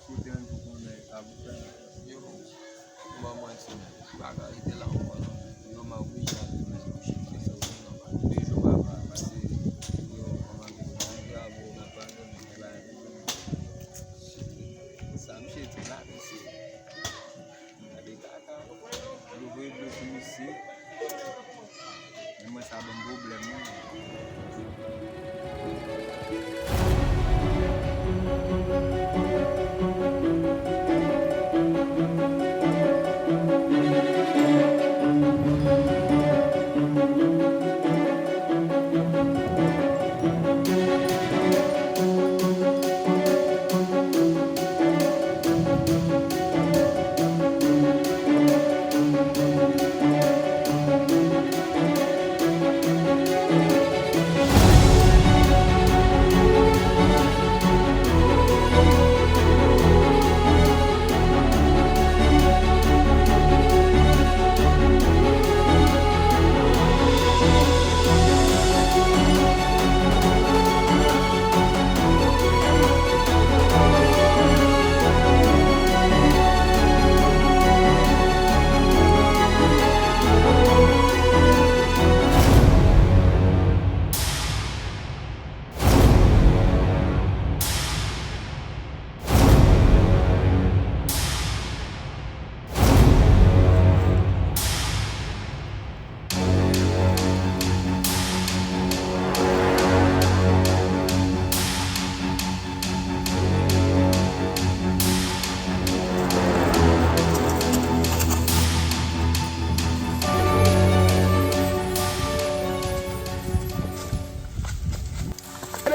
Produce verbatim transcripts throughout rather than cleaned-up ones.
Kote m pou konnen sa pou fè. Yo, m ban manti, men. M pa ka rete la ankò, non. Yo, m oblije ale, men. Mwen chèche sou non, pa. De jou pa pa, pase yo, kòman ke sa, yo ap nan pa, men, men, sa, misye di la, misye. Gade kaka. Yo voye dlo sou misye. Men mwen sa ban m pwoblèm, wi.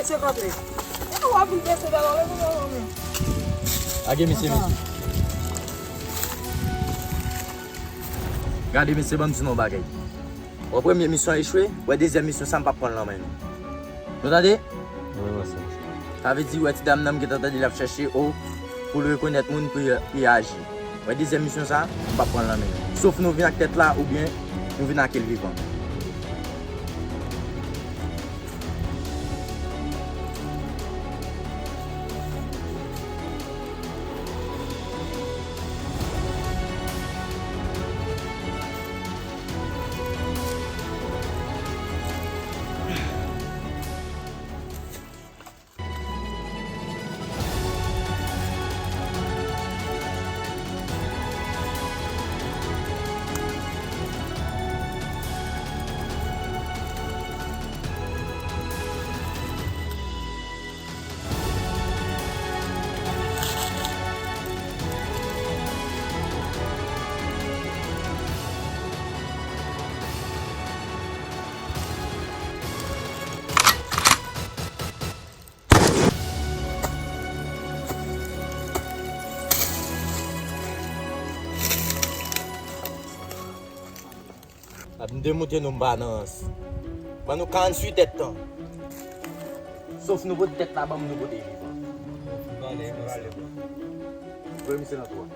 Mesye kanpe. E w ap vin pese dèyè w, leve w, men. Lage misye, mesye. Gade, mesye, ban m di nou yon bagay. Wè, premye misyon echwe, wè, dezyèm misyon sa, m p ap pran l nan men nou. Nou tande? Wi, wi, sa. Sa vle di, wè, ti dam nan, m gentan tande l ap chèche, o, pou l rekonèt moun, pou l, li aji. Wè, dezyèm misyon sa, m p ap pran l nan men nou. Sof nou vin ak tèt la, oubyen nou vin ak l vivan. Ap m te montre nou m pa nan rans. Ban nou karanntuit èdtan. Sof nou pote tèt la ban m, nou pote vivan. Voye misye nan twou a.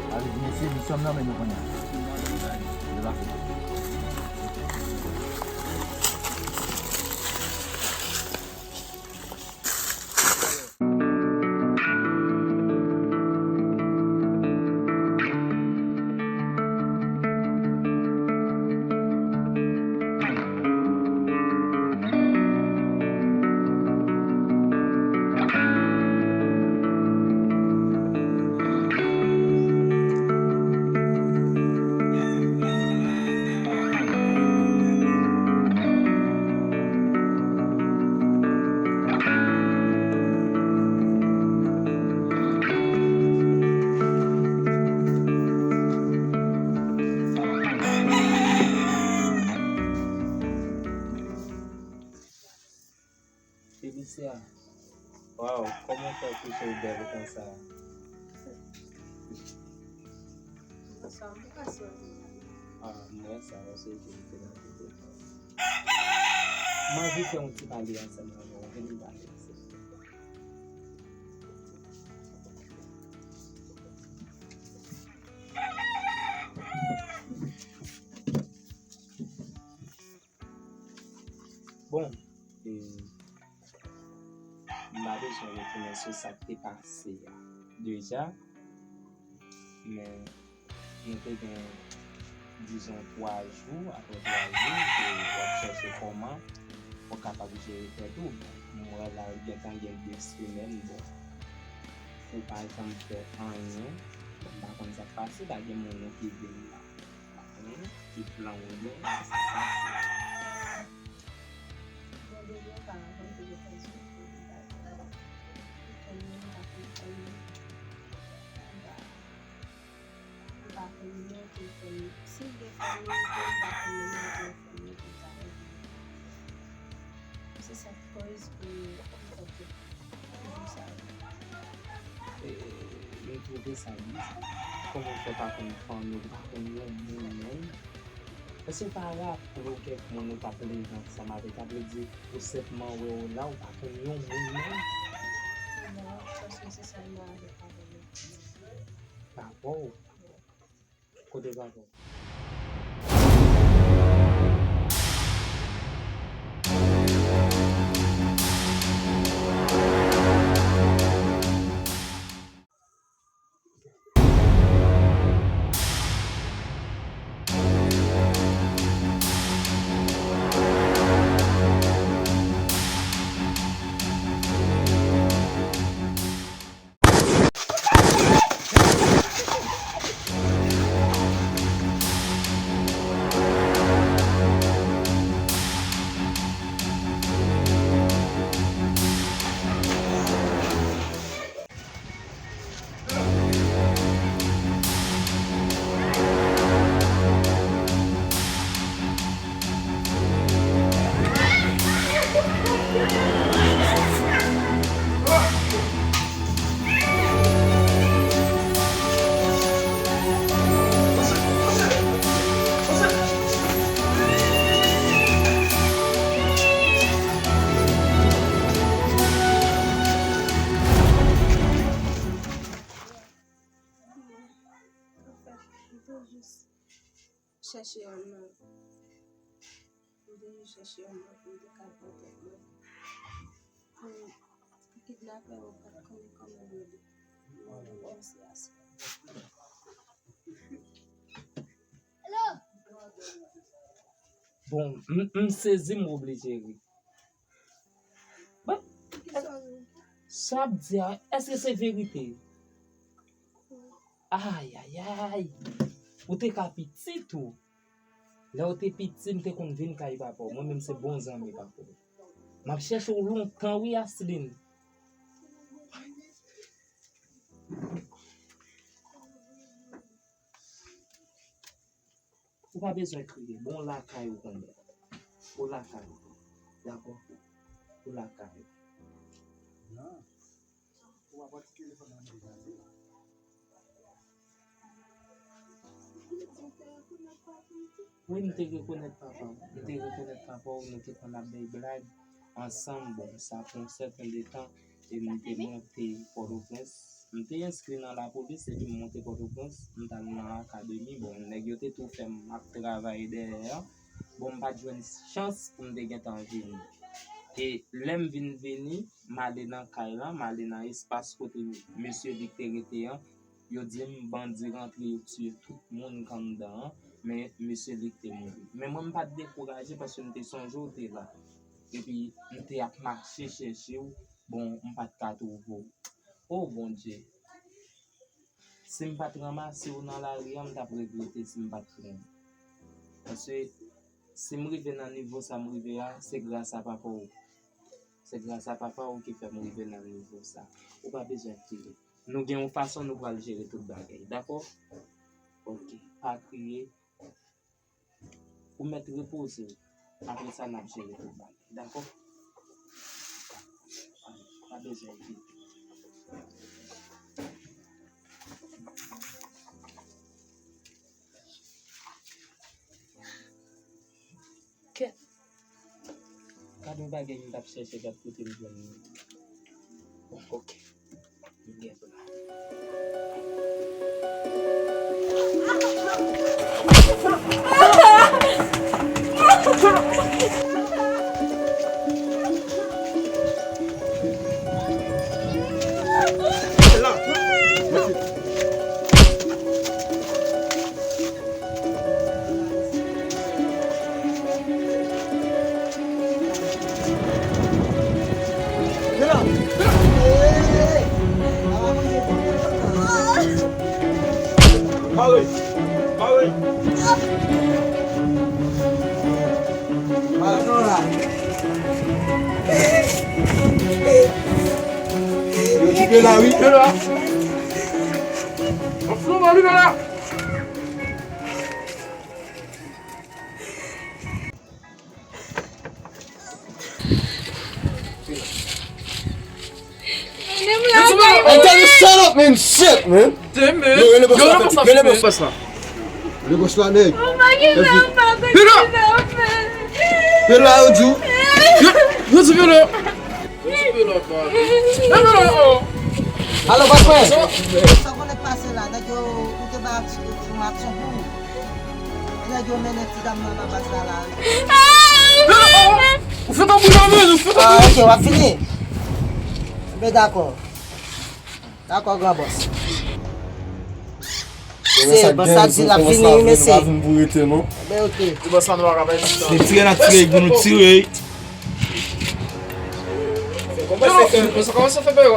Sa vle di, mesye, misyon m nan men nou kounye a. Yo pa fouti. Felicia, waw, kòman fè kouche w bèl konsa? Sa m pou ka sòti. Ah, mwen sa, paske je te la kite. M anvi fè yon ti pale ansanm avè w. Vin nou pale ansanm. Bon, e, m pa bezwen retounen sou sa k te pase a deja, men nou te gen, dizon, twa jou, apre twa jou, ke w ap chèche kòman ou kapab jere tèt ou. Bon, m wè la gentan gen de semèn, bon, ou pa janm fè anyen. Bon, m pa konn sa k pase, pa gen moun ou ki vin la. Ki plan w gen, sa k pase? Bon, depi yon pa rakonte de fè sou fè, li pa fè. Li fè mwen pa konprann li. Li pa, li pa konn nimewo telefòn li. Si l gen fòm li, li pa konn nimewo telefòn li pou l ka rele. Se sa k koz pou m konte. E, m twouve sa bizar. Kòman w fè pa konn fanmi w, pa konn yon moun menm? Èske w pa raple w kèk moun ou t ap leve ansanm avèk, sa vle di ou senpman wè w la, ou pa konn yon moun menm? Non, paske se sèlman avèk papa m. Papa w? Kote papa w? Anfèt, m te jis chèche yon non. M te jis chèche yon non pou m te ka pran tèt mwen. Pou kidnapè yo pa t konnen kòman m rele. M te jis ase. Bon, m, m sezi, m oblije ri. Bon, sa w ap di a, èske se verite? Ayayay! Ou te ka piti tou. Lè w te piti, m te konn vin kay papa w. Mwen menm se bon zanmi papa w. M ap chèche w lontan wi, Asline. Ou pa bezwen kriye. Bon, w lakay ou kounye a. Ou lakay ou. Dakò? Ou lakay ou. Non. Ou pa pran ti telefòn nan men gaze la. Wi, m te rekonèt papa w. M te rekonèt papa w, nou te konn ap bay blag ansanm. Bon, sa pran yon sèten de tan. E m te monte Pòtoprens. M te enskri nan lapolis, epi m monte Pòtoprens, m t al nan akademi. Bon, nèg yo te tou fè m ap travay dèyè an. Bon, m pa t jwenn chans pou m te gentan vini. E lè m vin vini, m ale nan kay la, m ale nan espas kote mesye Vic te rete an. Yo di m bandi rantre, yo tiye tout moun k anndan an, men mesye Vic te mouri. Men mwen, m pa t dekouraje paske m te sonje w te la. Epi, m te ap mache chèche w, bon, m pa t ka twouve w. O Bondye! Si m pa t ranmase w nan lari a, m t ap regrete si m pa t pran w. Paske si m rive nan nivo sa m rive a, se gras a papa w. Se gras a papa w ki fè m rive nan nivo sa. Ou pa bezwen kriye. Nou gen yon fason nou pral jere tout bagay, dakò? Oke, pa kriye. Ou mèt repoze w. Apre sa, n ap jere tout bagay. Dakò? Pa bezwen di. Kèt. Gad yon bagay m t ap chèche, gad kote m jwenn li. Bon, ok. M gen pou la. Pare! Pare! Yo kite la, wi. Kite la. Mwen flou, mwen vin la. Menm la, I tell you, shut up, man. Shit, man. Yo, rele bòs la, rele bòs la. Rele bòs la, nèg. Pelo! Pelo, yo di w. Yo, yo di Pelo. Yo di Pelo, bò. Pelo, oh. Alo, bòs mwen. Sa konnen pase la, nèg yo, ou te ba aksyon, aksyon pou ou. Nèg yo mennen ti dam nan nan baz la, la. Pelo, oh. Ou fè tanbou nan men, ou fè tanbou. Ah, ok, w ap fini. Enben, dakò. Dakò, gran bòs. Se bòs la di l ap vini, wi, mesye. Nou pa vin pou rete, non. Enben, ok. Li tire, n ap tire, pou nou tire. Kòmanse fè, kòmanse fè bagay.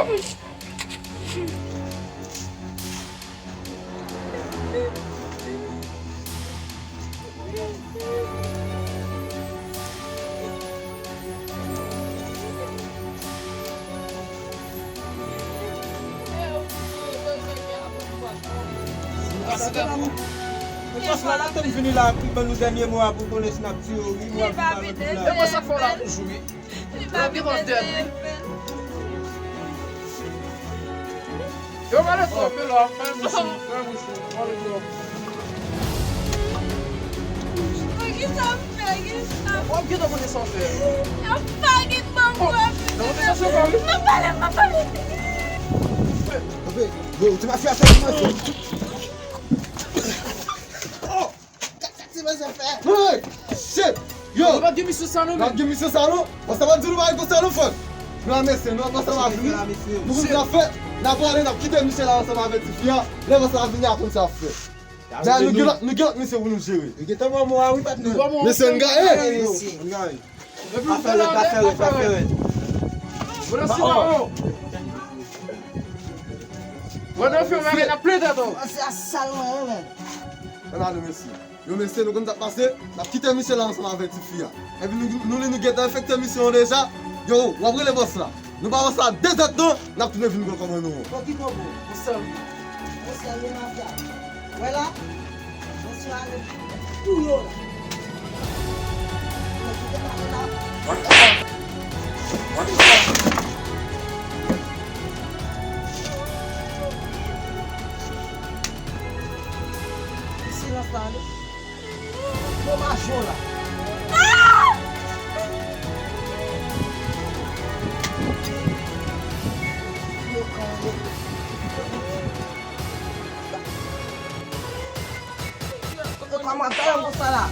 Pase la, n ap tann vini la pou ban nou dènye mo a pou konnen si n ap tire w, wi, nou ap vin pale w la. E mwen sa fè w la toujou, wi. Li pa vin nan dèt, wi. Yo, gade twòp, yo la, fè mouchou, fè mouchou, fè mouchou. Mwen, ki sa m fè, ki sa? Mwen, ki sa m fè? Yo pa gen ban m pwòp. Nan wote sa, se pa, wi. Mwen pale, mwen pale. Yo, ti mafya fè mwen. Sa ti mesye fè? Hey! Shit! Yo! Nou pa t gen misyon sa non, men. Nou pa t gen misyon sa non. Pastè pa di nou pa gen konsa non, frè. Nou la mesye, nou la pastè pa vini. Nou konn sa fè. N ap prale, n ap kite misye la ansanm avèk tifi a. Lè pastè a vini, a konn sa fè. Dayè, nou gen lòt, nou gen lòt misye pou nou jere. Nou gentan ban mò a, wi, patnè. Mesye, n gaye. Mesye, n gaye. Pa fè rèd, pa fè rèd, pa fè rèd. Mwen nan fè bagay, n ap plede atò. Mwen se a sal mwen, wi, men. Ann ale, mesye. Yo, mesye, nou konn sa k pase, n ap kite misye la ansanm avèk tifi a. Epi nou, nou, nou, nou gentan enfekte misye an deja. Yo, w ap rele bòs la. Nou pa wè sa de zèdtan, n ap tounen vin pran kòb an nou an. Bon, ki bobo? Yon sèl wi. Yon sèl wi, mafya. Wè la? Yon sèl ale pou yo la. Yo, kite pale la. Silans la, non. Domaj yo la. Yo pa mwen, pa yon konsa la.